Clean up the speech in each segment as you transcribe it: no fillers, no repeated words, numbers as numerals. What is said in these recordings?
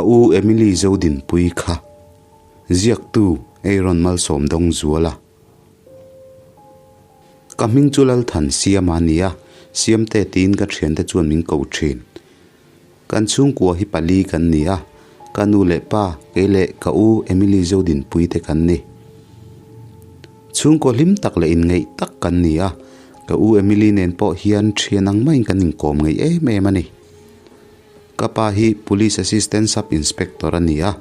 u Emily Zodinpuii kha. Ziaktu Aaron Malsawmdawng Zuala. Ka hming chu Lalthan Siama a ni a, Siamte tiin ka thiante chuan min ko thin. Kan chhungkua hi pali kan ni a, ka nu leh pa, kei leh ka u Emily Zodinpuii te kan ni. Chhungkaw hlim tak leh inngeih tak kan ni a, ka u Emily nen pawh hian thian ang maiin kan inkawm ngeih em em a ni. Ka pa hi Police Assistant Sub Inspector a ni a,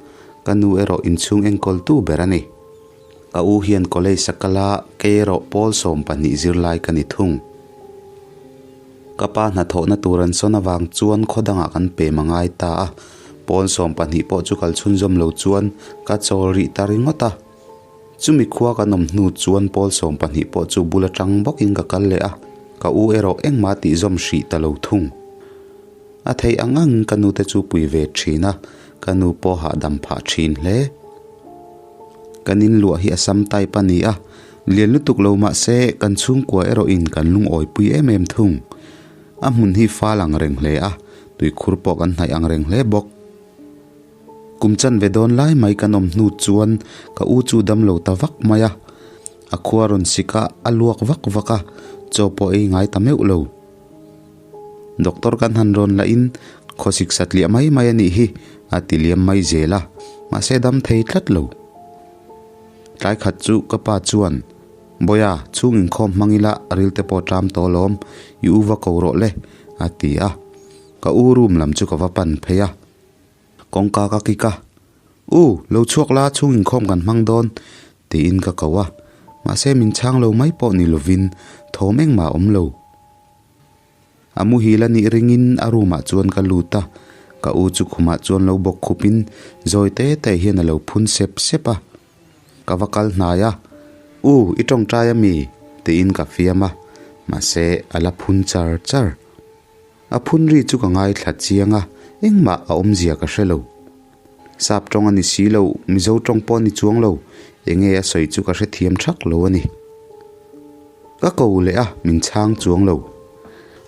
ka nu erawh inchhung enkawltu ber a ni. Ka u hian college a kal a, kei erawh pawl 12 zirlai ka ni thung. Ka pa hnathawhna tur an sawn avang chuan khaw dangah kan pem a ngai ta a, pawl 12 pawh chu kal chhunzawm lo chuan ka chawl rih ta ringawt a. Chumi khua kan awm hnu chuan pawl 12 pawh chu bul atang bawkin ka kal leh a, ka u erawh engmah tihzawm hrih ta lo thung. A theih ang ang ka nu te chu pui ve thin a, ka nu pawh hahdam phah thin hle. Kan inluah hi Assam type a ni a, lian lutuk lo mah se kan chhungkua erawh in kan lungawi pui em em thung. A hmun hi fal ang reng hle a, tuikhur pawh kan hnaih ang reng hle bawk. Kum chanve dawn lai mai kan awm hnu chuan ka u chu dam lo ta vak mai a, a khua rawn sik a, a luak vak vak a, chaw pawh ei ngai ta meuh lo. Doctor kan han rawn lah in khawsik satliah mai mai a nih hi a ti liam mai zel a, mahse dam thei tlat lo. Tlai khat chu ka pa chuan, Bawia, chhung inkhawm hmang ila ril te pawh ṭam tawh alawm, i u va ko rawh le, a ti a. Ka u room lam chu ka va pan phei a. Kawngka ka kik a, U, lo chhuak la, chhung inkhawm kan hmang dawn, tiin ka ko a. Mahse min chhang lo mai pawh ni lovin thawm engmah a awm lo. A muhil a nih ringin a room ah chuan ka lut a, ka u chu khumah chuan lo bawk khupin zawi te te hian a lo phun sep sep a. Ka va kal hnai a, U, i tawngtai a mi? tiin ka fiam a, mahse a la phun char char. A phun ri chu ka ngaithla chiang a, engmah a awmzia ka hre lo. Sap tawng a ni si lo, Mizo tawng pawh a ni chuang lo, enge a sawi chu ka hrethiam thak lo a ni. Ka ko leh a, min chhang chuang lo.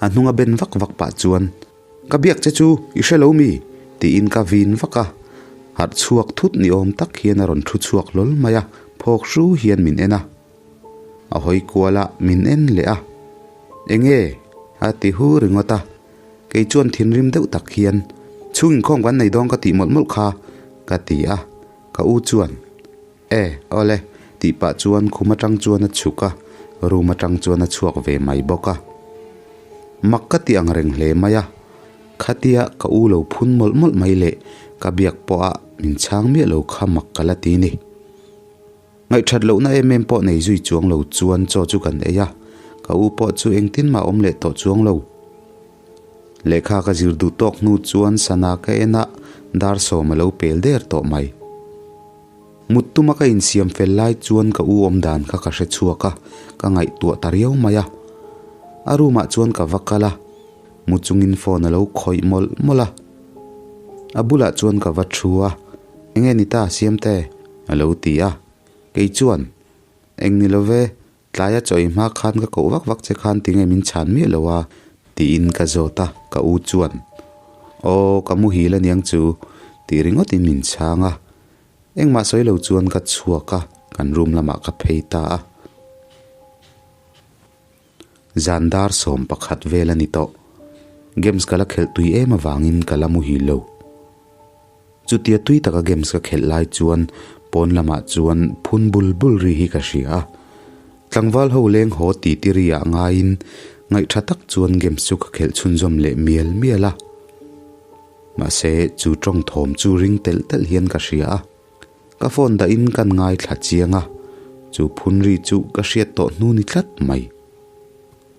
A hnunga ben vak vak pah chuan, Ka biak che chu i hre lo mi? tiin ka vin vak a. Harh chhuak thut ni awm tak hian a rawn thu chhuak hlawl mai a, phawk hru hian min en a. A hawi kual a, min en leh a. Enge? a ti hu ringawt a. Kei chuan thinrim deuh tak hian, Chhung inkhawm kan nei dawn ka tih mawlh mawlh kha, ka ti a. Ka u chuan, E, awle, tih pah chuan khum atang chuan a chhuk a, room atang chuan a chhuak ve mai bawk a. Mak ka ti ang reng hle mai a, khatia ka u lo phun mawlh mawlh mai leh ka biak pawh a min chhang miah lo kha mak ka la ti ni. Ngaihthat lohna em em pawh nei zui chuang lo chuan chaw chu kan ei a, ka u pawh chu engtin mah awm leh tawh chuang lo. Lehkha ka zir duh tawk hnu chuan sana ka en a, dar sawm a lo pel der tawh mai. Mut tuma ka insiam fel lai chuan ka u awm dan kha ka hre chhuak a, ka ngaihtuah ta riau mai a. A room ah chuan ka va kal a, mu chungin phone a lo khawih mawlh mawlh a. A bulah chuan ka va thu a, Enge ni ta Siamte? a lo ti a. Kei chuan, Eng ni lo ve, tlaia chaw ei hma khan ka koh vak vak che khan tinge min chhan miah lo a? tiin ka zawt a, ka u chuan, Aw, ka muhil aniang chu, tih ringawtin min chhang a. Engmah sawi lo chuan ka chhuak a, kan room lamah ka phei ta a. Zan dar 11 vel a ni tawh. Games ka la khelh tui em avangin ka la muhil lo. Chutia tui taka games ka khelh lai chuan pawn lamah chuan phun bul bul ri hi ka hria a. Tlangval ho leng haw ti ti ri ah ngaiin ngaihtha tak chuan games chu ka khelh chhunzawm leh mial mial a. Mahse chu tawng thawm chu ring telh telh hian ka hria a. Ka phone dah in kan ngaithla chiang a, chu phun ri chu ka hriat tawh hnu ni tlat mai.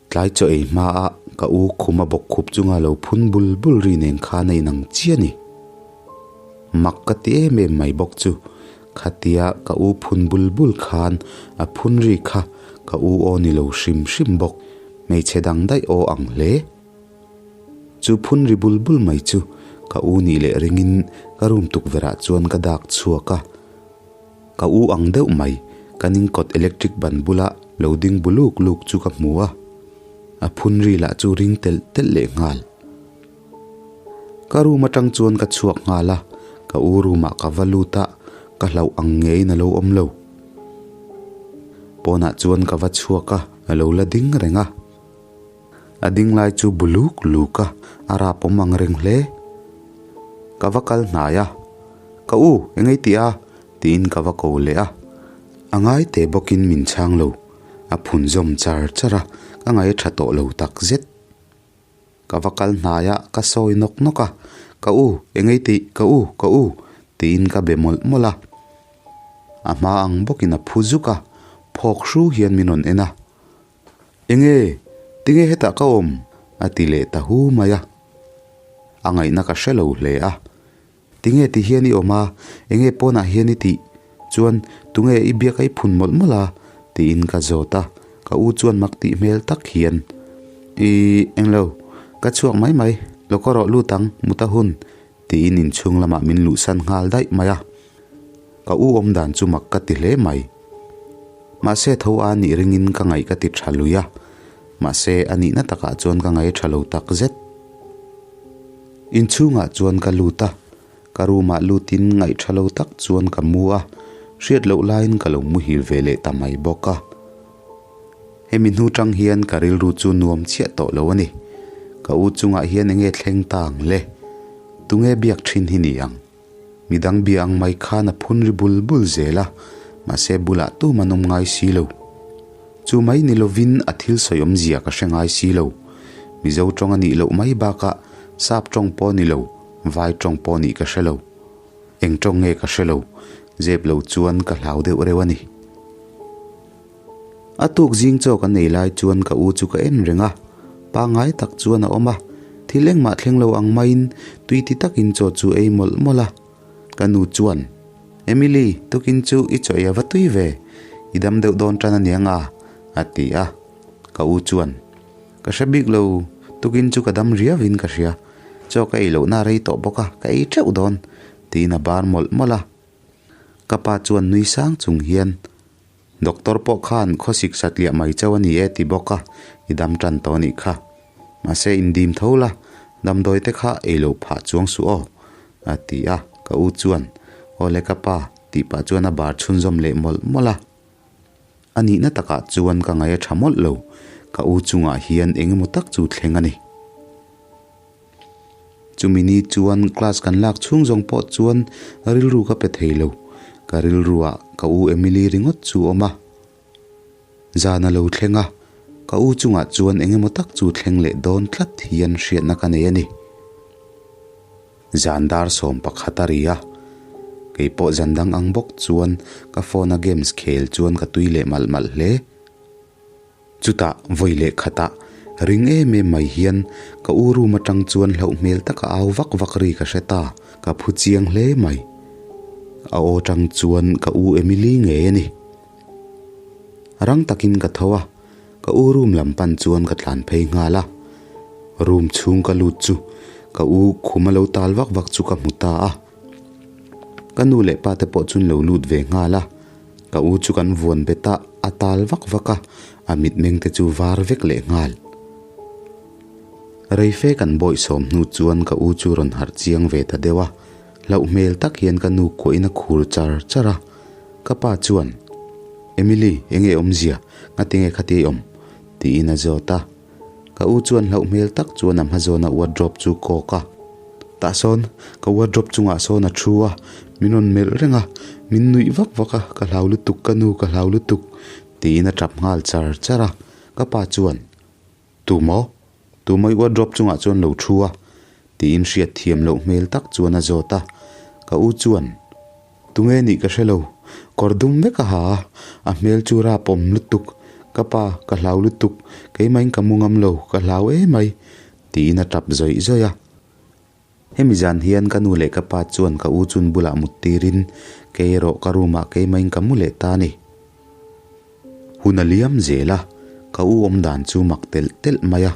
Tlai chaw ei hma a ka u khum a bawk khup chunga lo phun bul bul ri nen khan a inang chiah a ni. Mak ka ti em em mai bawk chu, khatia ka u phun bul bul khan a phun ri kha ka u aw ni lo hrim hrim bawk, hmeichhe dang daih aw ang hle. Chu phun ri bul bul mai chu ka u nih leh ringin ka room tukverh ah chuan ka dak chhuak a. Ka u ang deuh mai kan in kawt electric ban bula lo ding bu luk luk chu ka hmu a. A phun ri lah chu ring telh telh leh nghal. Ka room atang chuan ka chhuak nghal a, Ka u room ah ka va lut a, ka hlauh ang ngeiin a lo awm lo. Pawnah chuan ka va chhuak a, a lo la ding reng a. A ding lai chu bu luk luk a, a rap awm ang reng hle. Ka va kal hnai a, Ka u, engei tih a? tiin ka va ko leh a. A ngai teh bawkin min chhang lo, a phun zawm char char a, ka ngaih a tha tawh lo tak zet. Ka va kal hnai a, ka sawi nawk nawk a, Ka u, engei tih, ka u, ka u, tiin ka be mawlh mawlh a. A hma ang bawkin a phu zuk a, phawk hru hian min rawn en a. Enge, tinge hetah ka awm? a ti leh ta hu mai a. A ngaihna ka hre lo hle a. Tinge ti hian i awm a, enge pawnah hian i tih chuan tunge i biak a i phun mawlh mawlh a? tiin ka zawt a, ka u chuan mak tih hmel tak hian, Ih, englo, ka chhuak mai mai, lo ka rawh lut ang, mut a hun, tiin inchhung lamah min luhsan nghal daih mai a. Ka u awm dan chu mak ka ti hle mai. Mahse tho a nih ringin ka ngaih ka ti tha lui a, mahse a nihna takah chuan ka ngaih tha lo tak zet. Inchhungah chuan ka lut a, ka room ah lutin ngaih tha lo tak chuan ka mu a, hriat loh laiin ka lo muhil ve leh ta mai bawk a. Hemi hnu tang hian ka rilru chu nuam chiah tawh lo a ni. Ka u chungah hian enge thleng ta ang le? Tunge biak thin hi ni ang? Midang bia ang mai khan a phun ri bul bul zel a, mahse bulah tum an awm ngai si lo. Chu mai ni lovin a thil sawi awmzia ka hre ngai si lo. Mizo tawng a nih loh mai bakah sap tawng pawh ni lo, vai tawng pawh nih ka hre lo. Eng tawng nge ka hre lo, zep lo chuan ka hlau deuh reuh a ni. A tuk zing chaw kan ei lai chuan ka u chu ka en reng a, pangngai tak chuan a awm a, thil engmah thleng lo ang maiin tui ti takin chaw chu ei mawlh mawlh a. Ka nu chuan, Emily, tukin chu i chaw ei a va tui ve, i dam deuh dawn tan aniang a, a ti a. Ka u chuan, Ka hre bik lo, tukin chu ka dam riauin ka hria, chaw ka ei lohna a rei tawh bawk a, ka ei teuh dawn, tiin a bar mawlh mawlh a. Ka pa chuan nui sang chung hian, Doctor pawh khan khawsik satliah mai chauh a ni e ti bawk a, i dam tan tawh a nih kha. Mahse indim tho la, damdawi te kha ei loh phah chuang suh aw, a ti a, ka u chuan, Aw le ka pa, tih pah chuan a bar chhunzawm leh mawlh mawlh a. A nihna takah chuan ka ngaih a tha mawlh lo, ka u chungah hian eng emaw tak chu thleng a ni. Chumi ni chuan class kan lak chhung zawng pawh chuan rilru ka pe thei lo, ka rilruah ka u Emily ringawt chu awm a. Zan a lo thleng a, ka u chungah chuan eng emaw tak chu thleng leh dawn tlat hian hriatna ka nei a ni. Zan dar 11 a ri a, kei pawh zan dang ang bawk chuan ka phone a games khel chuan ka tui leh malh malh hle. Chutah vawi leh khatah ring em em mai hian ka u room atang chuan hlauh hmel taka au vak vak ri ka hre ta, ka phu chiang hle mai. A aw tang chuan ka u Emily ngei a ni. Rang takin ka tho a, ka u room lam pan chuan ka tlan phei nghal a. Room chhung ka lut chu ka u khum a lo tal vak vak chu ka hmu ta a. Ka nu leh pa te pawh chuan lo lut ve nghal a. Ka u chu kan vuan bet a, a tal vak vak a, a mitmeng te chu var vek leh nghal. Reife kan bawih sawm hnu chuan ka u chu rawn harh chiang ve ta deuh a, hlauh hmel tak hian ka nu kuahin a khur char char a. Ka pa chuan, Emily, enge awmzia, ngatinge khati i awm? tiin a zawt a. Ka u chuan hlauh hmel tak chuan a hma zawna wardrobe chu kawk a. Tah sawn ka wardrobe chungah sawn a thu a, min rawn melh reng a, min nuih vak vak a, ka hlau lutuk ka nu ka hlau lutuk tiin a tap nghal char char a. Ka pa chuan, Tu maw? Tu maw i wardrobe chungah chuan lo thu a? tiin hriat thiam loh hmel tak chuan a zawt a. Ka u chuan, Tunge nih ka hre lo, kawr dum vek a ha a, a hmel chu rap awm lutuk, ka pa ka hlau lutuk, keimahin ka mu ngam lo, ka hlau emai, tiin a tap zawih zawih a. Hemi zan hian ka nu leh ka pa chuan ka u chun bulah mut tirin kei erawh ka room ah keimahin ka mu leh ta a ni. Hun a liam zel a, ka u awm dan chu mak telh telh mai a.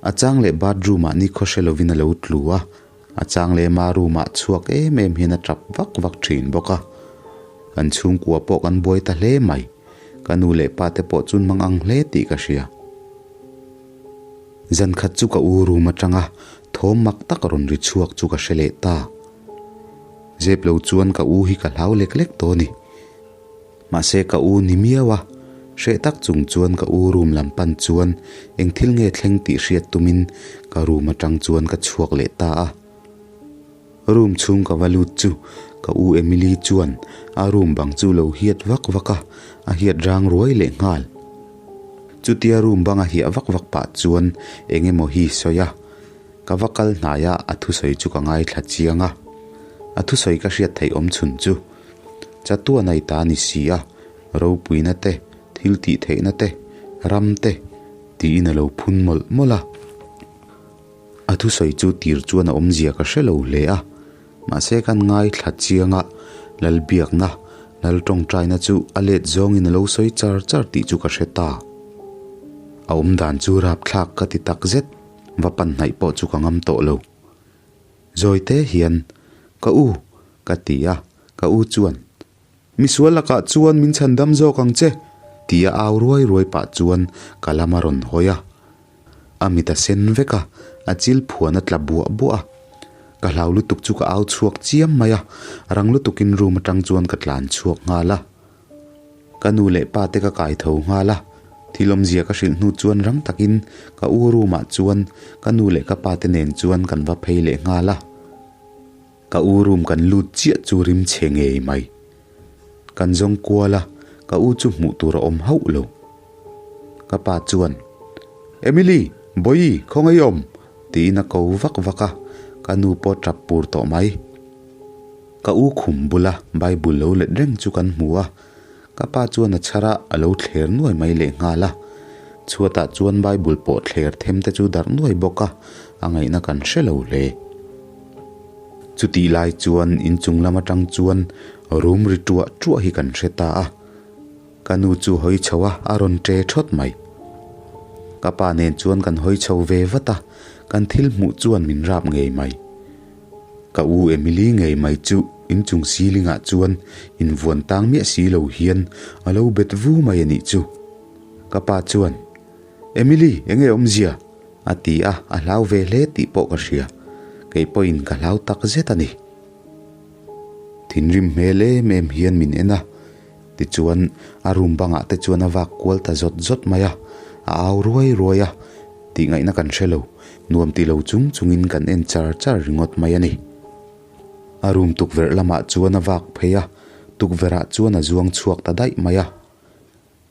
A chang leh bathroom ah nikhaw hre lovin a lo tlu a, a chang leh ma room ah chhuak em em hian a tap vak vak thin bawk a. Kan chhungkua pawh kan buai ta hle mai, ka nu leh pa te pawh chun mang ang hle tih ka hria. Zan khat chu ka u room atanga thawm mak tak rawn ri chhuak chu ka hre leh ta. Zep lo chuan ka u hi ka hlau lek lek tawh a ni. Mahse ka u ni miau a, hreh tak chung chuan ka u room lam pan chuan eng thil nge thleng tih hriat tumin ka room atang chuan ka chhuak leh ta a. Room chhung ka va lut chu ka u Emily chuan a room bang chu lo hiat vak vak a, a hiat rang ruai leh nghal. Chutia room bang a hiah vak vak pah chuan eng emaw hi sawi a, ka va kal hnai a a thusawi chu ka ngaithla chiang a. A thusawi ka hriat theih awm chhun chu Chatuan ai ta ni si a, ropuina te, thil tih theihna te, ram te tiin a lo phun mawlh mawlh a. A thusawi chu tir chuan a awmzia ka hre lo hle a, mahse kan ngaithla chiang a, Lalbiakna, Lal tawngtaina chu a let zawngin a lo sawi char char tih chu ka hre ta. A awmdan chu rapthlak ka ti takzet, va pan hnaih pawh chu ka ngam tawh lo. Zawite hian, Ka u, ka ti a, ka u chuan, Misual lakah chuan min chhan dam zawk ang che, tia au ruai ruai pah chuan ka lam a rawn hawi a. A mit a sen vek a, a chil phuan a tla buah buah a. Ka hlau lutuk chu ka au chhuak chiam mai a, rang lutukin room atang chuan ka tlan chhuak nghal a. Ka nu leh pa te ka kai tho nghal a, thil awmzia ka hrilh hnu chuan rang takin ka u room ah chuan ka nu leh ka pa te nen chuan kan va phei leh nghal a. Ka u room kan lut chiah chu rim chhe ngei mai. Kan zawng kual a, ka u chu hmuh tur a awm hauh lo. Ka pa chuan, Emily, Bawihi, khawngaih awm? tiin a ko vak vak a, ka nu pawh tap pur tawh mai. Ka u khum bula Bible lo let reng chu kan hmu a, ka pa chuan a chhar a, a lo thler nuai mai lehnghal a. Chhuatah chuan Bible pawh thler them te chu darh nuai bawk a, a ngaihna kan hre lo hle. Chutih lai chuan inchung lam atang chuan rum ri tuah tuah hi kan hre ta a, ka nu chu hawi chho a, a rawn ṭe thawt mai. Ka pa nen chuan kan hawi chho ve vat a, kan thil hmuh chuan min rap ngei mai. Ka u Emily ngei mai chu inchung ceiling ah chuan invuan tang miah si lo hian a lo bet vu mai a nih chu. Ka pa chuan, Emily, enge awmzia? a ti a, a hlau ve hle tih pawh ka hria. Kei pawhin ka hlau tak zet a ni. Thinrim hmel em em hian min en a, tichuan a room bangah te chuan a vak kual ta zawt zawt mai a, a au ruai ruai a, tih ngaihna kan hre lo, nuam ti lo chung chungin kan en char char ringawt mai a ni. A room tukverh lamah chuan a vak phei a, tukverhah chuan a zuang chhuak ta daih mai a.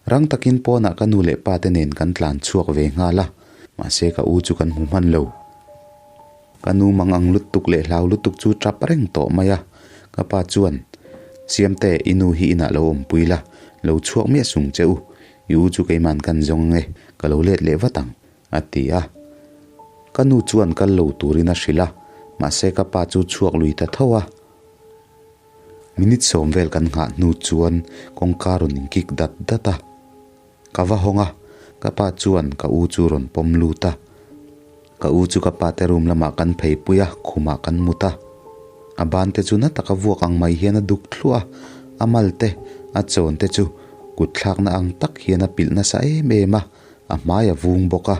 Rang takin pawnah ka nu leh pa te nen kan tlan chhuak ve nghal a, mahse ka u chu kan hmu hman lo. Ka nu mang ang lutuk leh hlau lutuk chu tap reng tawh mai a, ka pa chuan, Siamte, i nu hi inah lo awmpui la, lo chhuak miah sung che u, i u chu keiman kan zawng ange, ka lo let leh vat ang, a ti a. Ka nu chuan kal lo turin a hrilh a, mahse ka pa chu chhuak lui ta tho a. Minute sawm vel kan nghah hnu chuan kawngka rawn inkik dat dat a. Ka va hawng a, ka pa chuan ka u chu rawn pawm lut a. Ka u chu ka pa te room lamah kan pheipui a, khumah kan mut a. A ban te chu na taka vuak ang mai hian a duk thluah a, a mal te, a chawn te chu kut thlakna ang tak hian a pilh nasa em em a, a hmai a vung bawk a.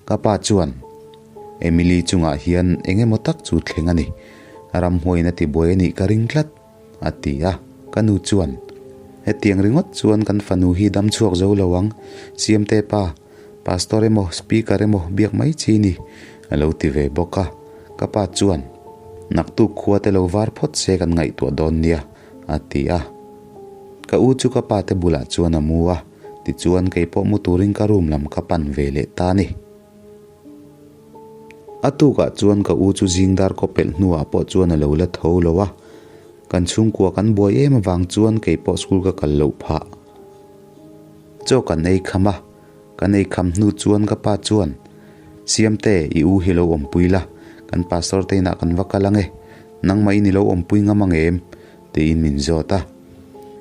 Ka pa chuan, Emily chungah hian eng emaw tak chu thleng a ni, ramhuaiin a tibuai a nih ka ring tlat, a ti a. Ka nu chuan, Hetiang ringawt chuan kan fanu hi dam chhuak zo lo ang, Siamte pa, Pastor emaw Speaker emaw biak mai chi ni, a lo ti ve bawk a. Ka pa chuan, Naktuk khua te lo var phawt se kan ngaihtuah dawn nia, a ti a. Ka u chu ka pa te bulah chuan a mu a. Tichuan kei pawh mu turin ka room lam ka pan ve leh ta a ni. A tukah chuan ka u chu zing dar kaw pelh hnuah pawh chuan a lo la tho lo a, kan chhungkua kan buai em avang chuan kei pawh school ka kal loh phah. Chaw kan ei kham a, kan ei kham hnu chuan ka pa chuan, Siamte, i u hi lo awmpui la, kan pastor te inah kan va kal ange, nangmah in i lo awmpui ngam ang em? Tiin min zawt a.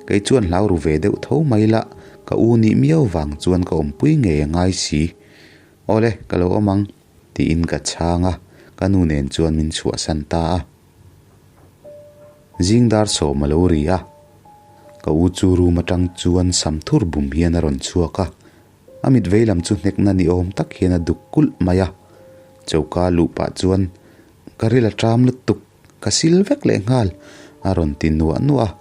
Kei chuan hlau ru ve deuh tho mai la, ka u nih miau vang chuan ka awmpui ngei a ngai si. Awle, ka lo awm ang, tiin ka chhang a, ka nu nen chuan min chhuahsan ta a. Zing dar sawm a lo ri a, ka u chu room atang chuan sam thur bum hian a rawn chhuak a, a mit vei lam chu hnekna ni awm tak hian a duk kulh mai a. Choka luh pah chuan, Ka ril a ṭam lutuk. Ka sil vek leh nghal, a rawn ti nuah nuah a.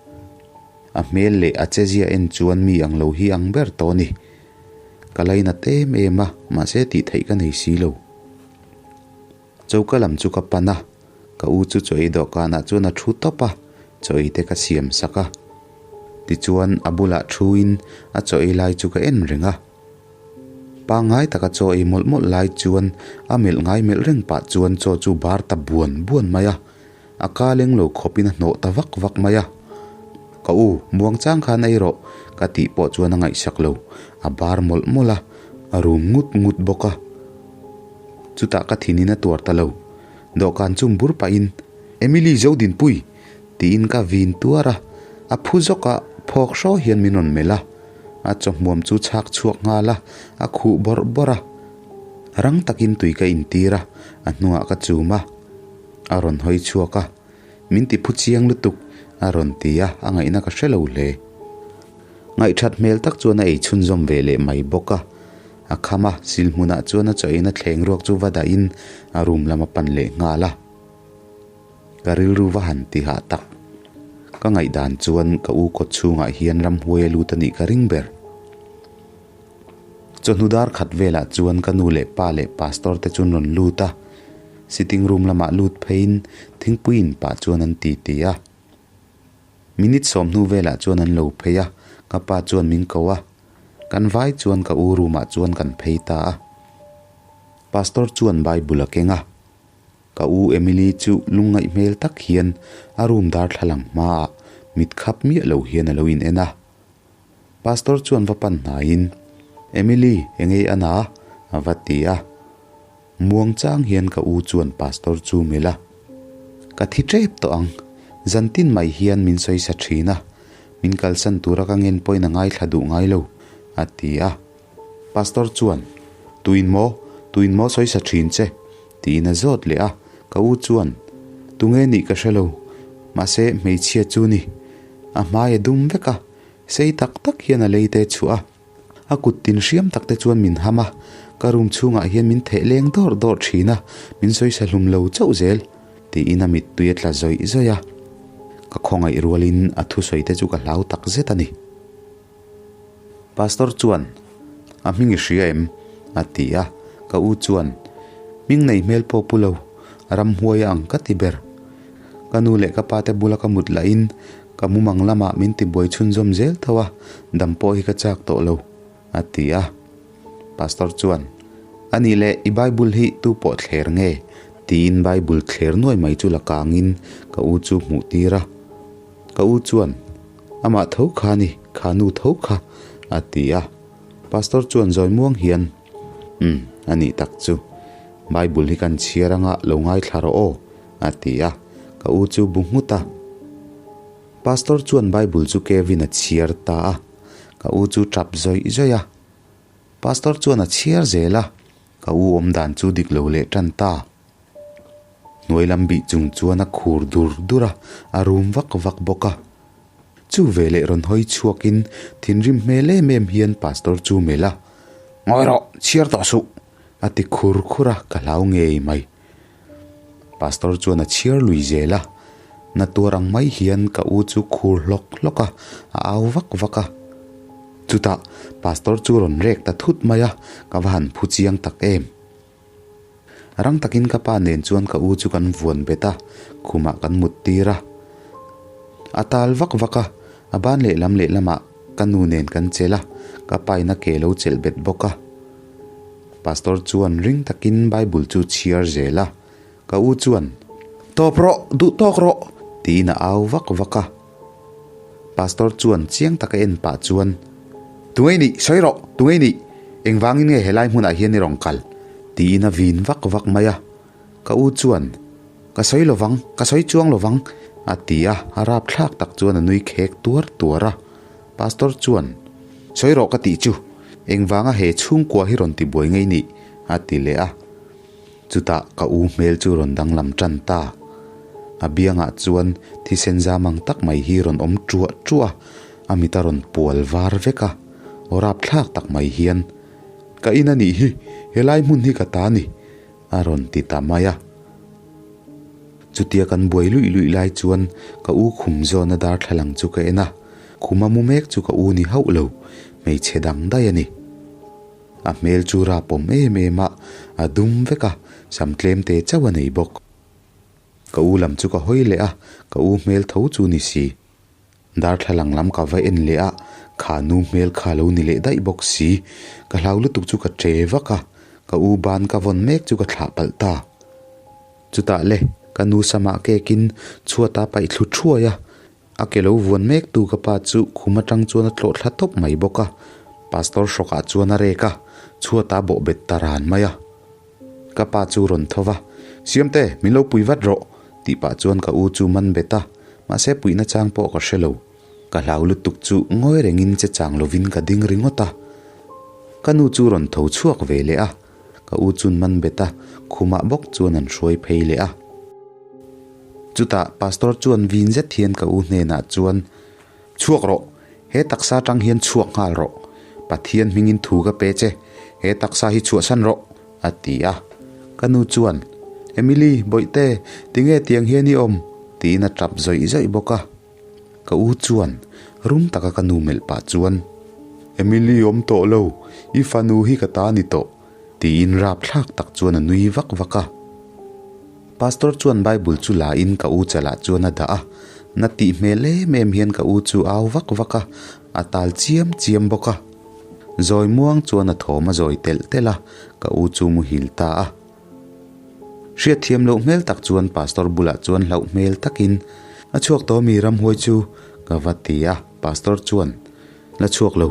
A hmel leh a chezia en chuan mi ang lo hi ang ber tawh a ni. Ka lainat em em a, mahse tih theih ka nei si lo. Choka lam chu ka pan a, ka u chu chaw ei dawhkanah chuan a thu tawp a, chaw ei te ka siam sak a. Tichuan a bulah thuin a chaw ei lai chu ka en reng a. Pangngai taka chaw ei mawlh mawlh lai chuan a melh ngai melh reng pah chuan chaw chu bar ta buan buan mai a, a ka leng lo khawpin a hnawh ta vak vak mai a. Ka u, muang chang khan ei rawh, ka tih pawh chuan a ngaihsak lo, a bar mawlh mawlh a, a rum ngut ngut bawk a. Chutah ka thinin a tuar ta lo, dawhkan chum bur pahin, Emily Zodinpui! tiin ka vin tuar a, a phu zawk a, phawk hraw hian min rawn melh a. A chawhmuam chu chhak chhuak nghal a, a khuh bawrh bawrh a. Rang takin tui ka intir a, a hnungah ka chum a. A rawn hawi chhuak a, Min ti phu chiang lutuk, a rawn ti a, a ngaihna ka hre lo hle. Ngaihthat hmel tak chuan a ei chhunzawm ve leh mai bawk a. A kham a, sil hmunah chuan a chaw eina thleng ruak chu va dahin a room lam a pan leh nghal a. Ka rilru va han ti hah tak. Ka ngaihdan chuan ka u kawt chhungah hian ramhuai a lut a nih ka ring ber. Chawhnu dar khat velah chuan ka nu leh pa leh pastor te chuan rawn lut a, sitting room lamah lut pheiin thingpui in pah chuan an ti ti a. Minute sawmhnu velah chuan an lo phei a, ka pa chuan min ko a, kan vai chuan ka u room ah chuan kan phei ta a. Pastor chuan Bible a keng a. Ka u Emily chu lungngaih hmel tak hian a room darthlalang hmaah mit khap miah lo hian a lo in en a. Pastor chuan va pan hnaiin, Emily, engei a na? a va ti a. Muang chang hian ka u chuan pastor chu melh a. Ka thi tep tawh ang, zantin mai hian min sawi sa thin a, min kalsan tura ka ngen pawhin a ngaithla duh ngai lo, a ti a. Pastor chuan, Tuin maw? Tuin maw sawi sa thin che? Tiin a zawt leh a, ka u chuan, Tunge nih ka hre lo, mahse hmeichhia chu ni. A hmai a dum vek a, sei tak tak hian a lei te chhuah a. A kut tin hriam tak te chuan min ham a, ka room chhungah hian min theh leng dawrh dawrh thin a, min sawisa hlum lo chauh zel, tiin a mittui a tla zawih zawih a. Ka khawngaih rualin a thusawi te chu ka hlau tak zet a ni. Pastor chuan, A hming i hria em? a ti a, ka u chuan, Hming nei hmel pawh pu lo, ramhuai a ang ka ti ber. Ka nu leh ka pa te bula ka mut lahin ka mumang lamah min tibuai chhunzawm zel tho a, dam pawh hi ka chak tawh lo, a ti a. Pastor chuan, A nih leh i Bible hi tu pawh thler nge? tiin Bible thler nuai mai chu la kangin ka u chu hmuh tir a. Ka u chuan, Amah tho kha ni, kha nu tho kha, a ti a. Pastor chuan zawi muang hian, Umm, a nih tak chu. Bible hi kan chhiar anga lo ngaithla rawh aw, a ti a. Ka u chu bu nghut a. Pastor chuan Bible chu Kevin a chhiar ta a. Ka u chu tap zawih zawih a. Pastor chuan a chhiar zel a. Ka u awmdan chu dik lo leh tan ta. Hnuai lam bih chung chuan a khur dur dur a, a rum vak vak bawk a. Chu veleh rawn hawi chhuakin thinrim hmel em em hian pastor chu melh a, Ngawi rawh, chhiar tawh suh! a ti khur khur a, ka hlau ngei mai. Pastor chuan a chhiar lui zel a, na tuar ang mai hian ka u chu khur hlawk hlawk a, a au vak vak a. Chutah pastor chu rawn rek ta thut mai a, ka va han phu chiang tak em. Rang takin ka pa nen chuan ka u chu kan vuan bet a, khumah kan mut tir a. A tal vak vak a, a ban lehlam lehlamah ka nu nen kan chelh a, ka pa in a ke lo chelh bet bawk a. Pastor chuan ring takin Bible chu chhiar zel a, ka u chuan, Tawp rawh, duh tawk rawh! tiin a au vak vak a. Pastor chuan chiang taka en pah chuan, Tungei nih, sawi rawh, tungei nih, engvangin nge helai hmunah hian i rawn kal? tiin a vin vak vak mai a. Ka u chuan, Ka sawi lovang, ka sawi chuang lovang, a ti a, a rapthlak tak chuan a nui khek tuar tuar a. Pastor chuan, Sawi rawh ka tih chu, engvanga he chhungkua hi rawn tibuai ngei nih? a ti leh a. Chutah ka u hmel chu rawn danglam tan ta. A biangah chuan thisen zam ang tak mai hi rawn awm ṭuah ṭuah a, a mit a rawn pual var vek a. Aw rapthlak tak mai hian, Ka in a nih hi, helai hmun hi ka ta ni, a rawn ti ta mai a. Chutia kan buai luih luih lai chuan ka u khum zawna darthlalang chu ka en a, khuma mu mek chu ka u ni hauh lo, hmeichhe dang daih a ni. A hmel chu rapawm em em a, a dum vek a, sam tlem te chauh a nei bawk. Ka u lam chu ka hawi leh a, ka u hmel tho chu ni si. Darthlalang lam ka va en leh a, kha nu hmel kha lo ni leh daih bawk si. Ka hlau lutuk chu ka che vak a, ka u ban ka vawn mek chu ka thlah palh ta. Chutah le, ka nu samah kekin chhuat a paih thlu thuai a, a ke lo vuan mek tu ka pa chu khum atang chuan a tlawh thla tawp mai bawk a, Pastor hrawkah chuan a rek a, chhuat a bawh bet ta ran mai a. Ka pa chu rawn tho va, Siamte, min lo pui vat rawh, tih pah chuan ka u chu man bet a, mahse puihna chang pawh ka hre lo. Ka hlau lutuk chu ngawi rengin che chang lovin ka ding ringawt a. Ka nu chu rawn tho chhuak ve leh a, ka u chun man bet a, khumah bawk chuan an hruai phei leh a. Chutah Pastor chuan vin zet hian ka u hnenah chuan, Chhuak rawh, he taksa tang hian chhuak nghal rawh. Pathian hmingin thu ka pe che, he taksa hi chhuahsan rawh, a ti a. Ka nu chuan, Emily, Bawihte, tinge tiang hian i awm? tiin a tap zawih zawih bawk a. Ka u chuan rum taka ka nu melh pah chuan, Emily awm tawh lo, i fanu hi ka ta ni tawh, tiin rapthlak tak chuan a nui vak vak a. Pastor chuan Bible chu la in ka u chalah chuan a dah a, na tih hmel em em hian ka u chu au vak vak a, a tal chiam chiam bawk a. Zawi muang chuan a thawm a zawi telh telh a, ka u chu muhil ta a. Hriatthiam loh hmel tak chuan Pastor bulah chuan hlauh hmel takin, A chhuak tawh mi ramhuai chu? ka va ti a, Pastor chuan, La chhuak lo,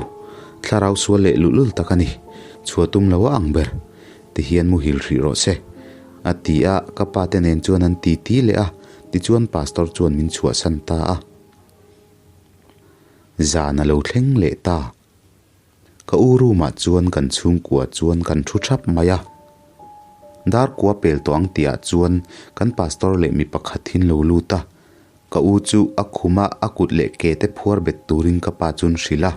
thlarau sual leh luhlul tak a ni, chhuah tum lo a ang ber, ti hian muhil hrih rawh se, a ti a, ka pa te nen chuan an ti ti leh a, tichuan Pastor chuan min chhuahsan ta a. Zan a lo thleng leh ta. Ka u room ah chuan kan chhungkua chuan kan thu thap mai a. Dar kua pel tawh ang tih ah chuan kan pastor leh mi pakhat hi an lo lut a. Ka u chu a khum a a kut leh ke te phuar bet turin ka pa chuan hrilh a.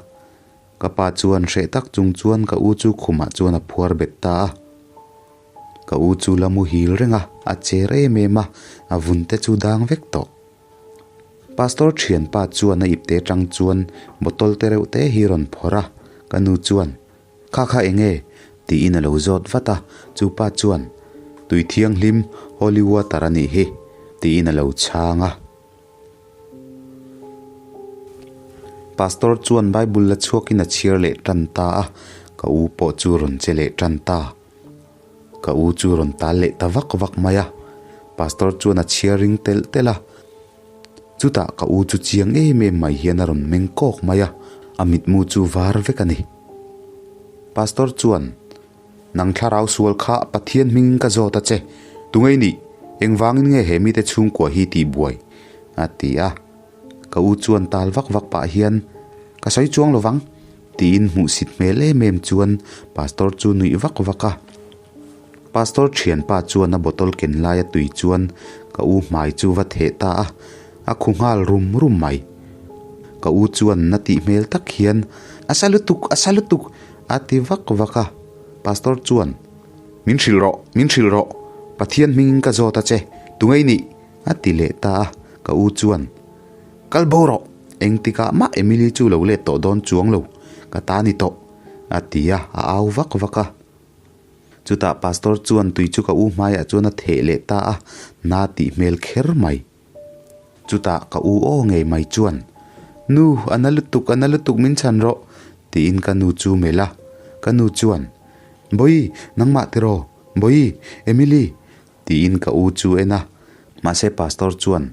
Ka pa chuan hreh tak chung chuan ka u chu khumah chuan a phuar bet ta a. Ka u chu la muhil reng a, a cher em em a, a vun te chu dang vek tawh. Pastor thianpa chuan a ipte tang chuan bottle te reuh te hi rawn phawrh a, ka nu chuan, Kha kha eng nge? tiin a lo zawt vat a, chu pa chuan, Tui thianghlim, holy water a nih hi, tiin a lo chhang a. Pastor chuan Bible la chhuakin a chhiar leh tan ta a, ka u pawh chu rawn che leh tan ta. Ka u chu rawn tal leh ta vak vak mai a, Pastor chuan a chhiar ring telh telh a. Chutah ka u chu chiang em em mai hian a rawn meng kawk mai a, a mitmu chu var vek a ni. Pastor chuan, Nang thlarau sual kha Pathian hmingin ka zawt a che, tungei nih, engvangin nge he mite chhungkua hi tih buai? a ti a. Ka u chuan tal vak vak pah hian, Ka sawi chuang lo vang, tiin hmuhsit hmel em em chuan Pastor chu nuih vak vak a. Pastor thianpa chuan a bottle ken laia tui chuan ka u hmai chu va theh ta a, a khu nghal rum rum mai. Ka u chuan na tih hmel tak hian, A sa lutuk, a sa lutuk, a ti vak vak a. Pastor chuan, Min hrilh rawh, min hrilh rawh, Pathian hmingin ka zawt a che, tungei nih? A ti leh ta a, ka u chuan, Kal bo rawh, engtikah mah Emily chu lo let tawh dawn chuang lo, ka ta ni tawh, a ti a, a au vak vak a. Chutah Pastor chuan tui chu ka u hmaiah chuan a theh leh ta a, na tih hmel kher mai. Chutah ka u aw ngei mai chuan, Nu, a na lutuk, a na lutuk min chhan rawh, tiin ka nu chu melh a. Ka nu chuan, Bawihi, nangmah tiraw? Bawihi, Emily, Tiin ka u chu en a, mahse pastor chuan,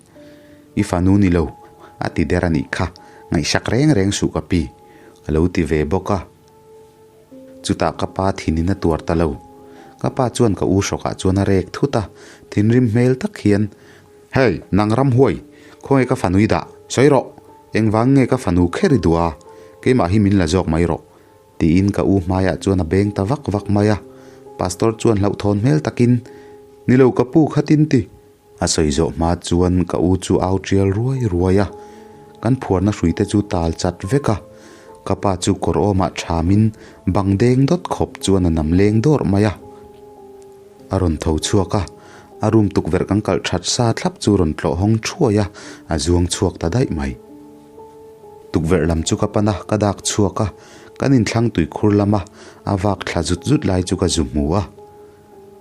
I fanu ni lo, a ti der a nih kha, ngaihsak reng reng suh ka pi, a lo ti ve bawk a. Chutah ka pa thinin a tuar ta lo. Ka pa chuan ka u hrawkah chuan a rek thut a, thinrim hmel tak hian, Hey, nang ramhuai, khawnge ka fanu i dah, sawi rawh, engvang nge ka fanu kher i duh a, keimah hi min la zawk mai rawh, Tiin ka u hmaiah chuan a beng ta vak vak mai a. Pastor chuan hlauhthawn hmel takin, Ni lo ka pu khatin ti. A sawi zawh hma chuan ka u chu au tial ruai ruai a. Kan phuarna hruite chu tal chat vek a. Ka pa chu kawr awmah thamin bang deng dawt khawp chuan a nam leng dawrh mai a. A rawn tho chhuak a. A room tukverh kan kalh that sa thlap chu rawn tlawh hawng thuai a, a zuang chhuak ta daih mai. Tukverh lam chu ka pan a, ka dak chhuak a, kan inthlang tuikhur lama a vak thla zut zut lai chu ka zu hmu a.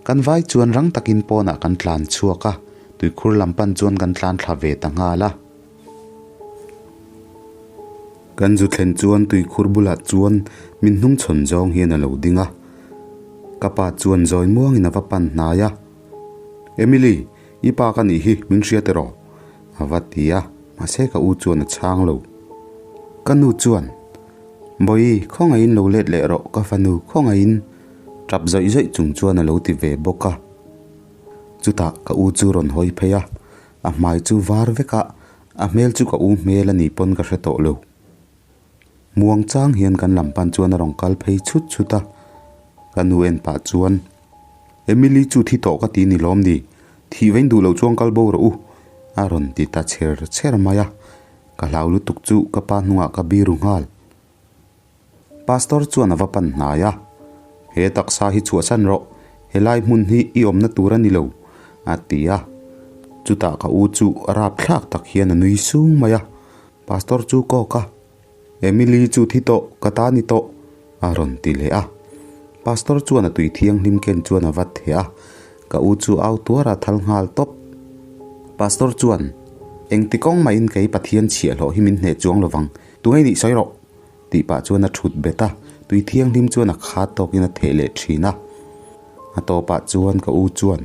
Kan vai chuan rang takin pawnah kan tlan chhuak a, tuikhur lam pan chuan kan tlan thla ve ta nghal a. Kan zu thlen chuan tuikhur bulah chuan min hnung chhawn zawng hian a lo ding a. Ka pa chuan zawi muangin a va pan hnai a, Emily, i pa ka nih hi, min hria tiraw? A va ti a, mahse ka u chuan a chhang lo. Ka nu chuan, Bawihi, khawngaihin lo let leh rawh ka fanu, khawngaihin! Tap zawih zawih chung chuan a lo ti ve bawk a. Chutah ka u chu rawn hawi phei a, a hmai chu var vek a, a hmel chu ka u hmel a nih pawn ka hre tawh lo. Muang chang hian kan lam pan chuan a rawn kal phei chhut chhut a, ka nu en pah chuan, Emily chu thi tawh ka ti ni lawm ni, thih vain duh loh chuan kal bo rawh u, a rawn ti ta chher chher mai a, ka hlau lutuk chu ka pa hnungah ka biru nghal. Pastor chuan a va pan hnai a, He taksa hi chhuahsan rawh, helai hmun hi i awmna tur a ni lo, a ti a. Chutah ka u chu rapthlak tak hian a nui sung mai a, Pastor chu kawk a, Emily chu thi tawh, ka ta ni tawh, a rawn ti leh a. Pastor chuan a tui thianghlim ken chuan a va theh a, ka u chu au tuar a thal nghal tawp. Pastor chuan, Engti kawng mahin kei Pathian chhiahhlawh hi min hneh chuang lovang, tunge nih sawi rawh, Tih pah chuan a thut bet a, tui thianghlim chuan a khat tawkin a theh leh thin a. A tawpah chuan ka u chuan,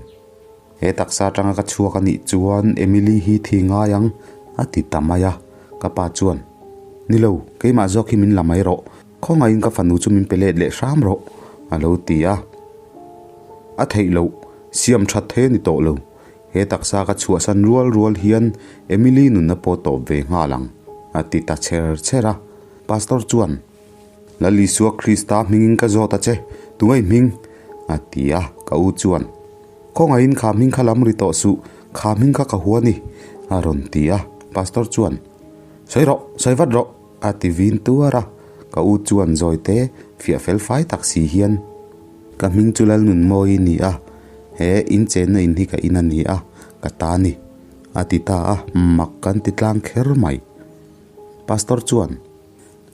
He taksa atanga ka chhuak a nih chuan Emily hi thi ngai ang, a ti ta mai a. Ka pa chuan, Ni lo, keimah zawk hi min la mai rawh, khawngaihin ka fanu chu min pe let leh hram rawh, a lo ti a. A theih loh, siam that thei a ni tawh lo. He taksa ka chhuahsan rual rual hian Emily nunna pawh tawp ve nghal ang, a ti ta cher cher a. Pastor chuan, Lal Isua Krista hmingin ka zawt a che, tunge i hming? a ti a. Ka u chuan, Khawngaihin kha hming kha lam ri tawh suh, kha hming kha ka hua ni, a rawn ti a. Pastor chuan, Sawi rawh, sawi vat rawh, a ti vin tuar a. Ka u chuan zawite fiah fel fai tak si hian, Ka hming chu Lalnunmawi i ni a, he in chenna in hi ka in a ni a, ka ta ni, a ti ta a, mak kan ti tlang kher mai. Pastor chuan,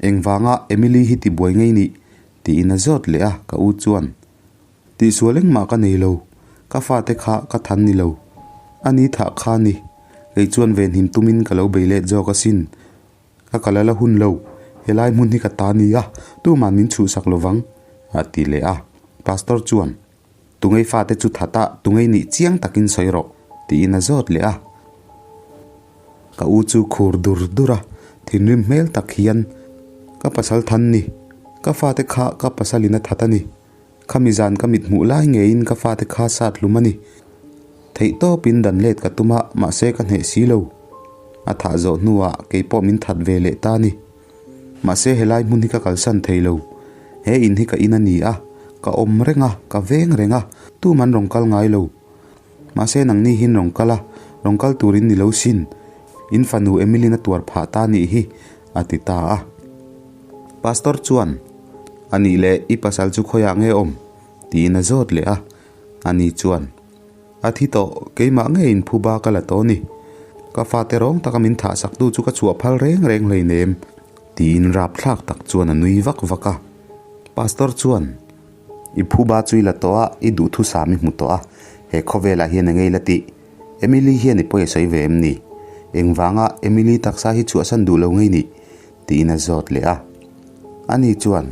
Engvanga Emily hi tibuai ngei nih? tiin a zawt leh a, ka u chuan, Tihsual engmah ka nei lo, ka fate kha ka than ni lo, a ni thah kha ni, kei chuan venhim tumin ka lo bei let zawk asin. Ka kal a la hun lo, helai hmun hi ka ta ni a, tuman min chhuhsak lo vang, a ti leh a. Pastor chuan, Tungei fate chu that a, tungei nih chiang takin sawi rawh, tiin a zawt leh a. Ka u chu khur dur dur a, thinrim hmel tak hian, Ka pasal than ni, ka fate kha ka pasalin a that a ni. Khami zan ka mit hmuh lai ngeiin ka fate kha sat hlum a ni. Theih tawpin dan let ka tum a, mahse ka hneh si lo. A thah zawh hnuah kei pawh min that ve leh ta a ni. Mahse helai hmun hi ka kalsan thei lo. He in hi ka in a ni a, ka awm reng a, ka veng reng a, tuman rawn kal ngai lo. Mahse nangni hian rawn kal a, rawn kal turin ni lo sin. In fanu Emily-in a tuar phah ta nih hi, a ti ta a. Pastor chuan, A nih leh i pasal chu khawiah nge awm? tiin a zawt leh a. Ani chuan, A thi tawh, keimah ngeiin phuba ka la tawh a ni. Ka fate rawng taka min thah saktu chu ka chhuah phal reng reng hleinem, tiin rapthlak tak chuan a nui vak vak a. Pastor chuan, I phuba chu i la tawh a, i duhthusam i hmu tawh a, he khawvelah hian a ngei la tih. Emily hian i pawi a sawi ve em ni? Engvanga Emily taksa hi chhuahsan duh lo ngei nih? tiin a zawt leh a. Ani chuan,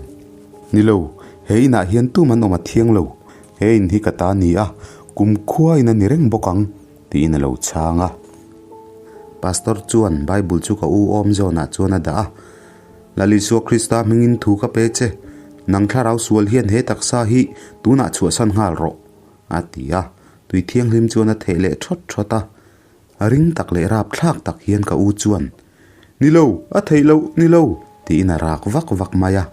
Ni lo, he inah hian tum an awm a thiang lo. He in hi ka ta ni a, kum khua in a ni reng bawk ang, tiin a lo chhang a. Pastor chuan Bible chu ka u awm zawnah chuan a dah a, Lal Isua Krista hmingin thu ka pe che, nang thlarau sual hian he taksa hi tunah chhuahsan nghal rawh, A ti a, tui thianghlim chuan a theh leh thawt thawt a. A ring tak leh rap thlak tak hian ka u chuan, Ni lo, a theih loh, ni lo, tiin a rak vak vak mai a.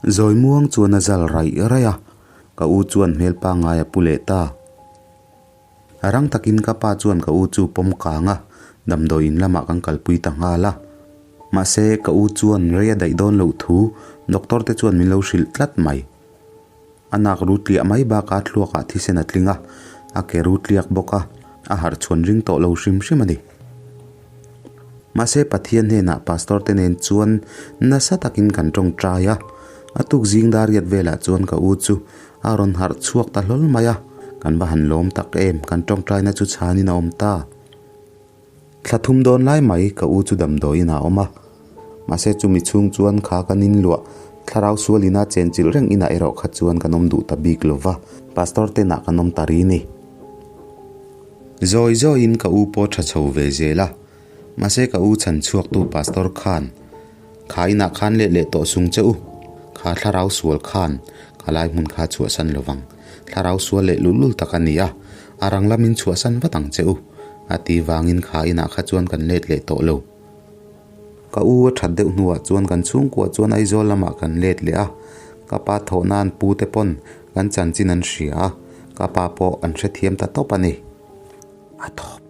Zawi muang chuan a zal raih raih a, ka u chuan hmel pangngai a pu leh ta. A rang takin ka pa chuan ka u chu pawm kang a, damdawi in lamah kan kalpui ta nghal a. Mahse, ka u chuan rei a daih dawn loh thu doctor te chuan min lo hrilh tlat mai. A nak ru tliah mai bakah thluakah thisen a tling a, A ke ru tliak bawk a, a harh chhuan ring tawh lo hrim hrim a ni. Mahse Pathian hnenah Pastor te nen chuan nasa takin kan tawngtai a, a tuk zing dar riat velah chuan ka u chu a rawn harh chhuak ta hlawl mai a, kan va han lawm tak em, kan tawngtaina chu chhanin a awm ta. Thla thum dawn lai mai ka u chu damdawiin a awm a, mahse chumi chhung chuan kha kan inluah thlarau sualina chenchilh reng inah erawh kha chuan kan awm duh ta bik lo va, Pastor tenah kan awm ta ri ni. Zawi zawiin ka u pawh tha chho ve zel a, mahse ka u chhan chhuaktu Pastor khan, Kha inah khan leh leh tawh sung che u, kha thlarau sual khan ka lai hmun kha chhuahsan lo vang, thlarau sual leh lul lul tak a ni a, a rang lamin chhuahsan vat ang che u, a ti vangin kha inah kha chuan kan let leh tawh lo. Ka u a that deuh hnuah chuan kan chhungkua chuan Aizawl lamah kan let leh a, ka pa thawhna an pu te pawn kan chanchin an hria a, ka pa pawh an hrethiam ta tawp a ni. A tawp.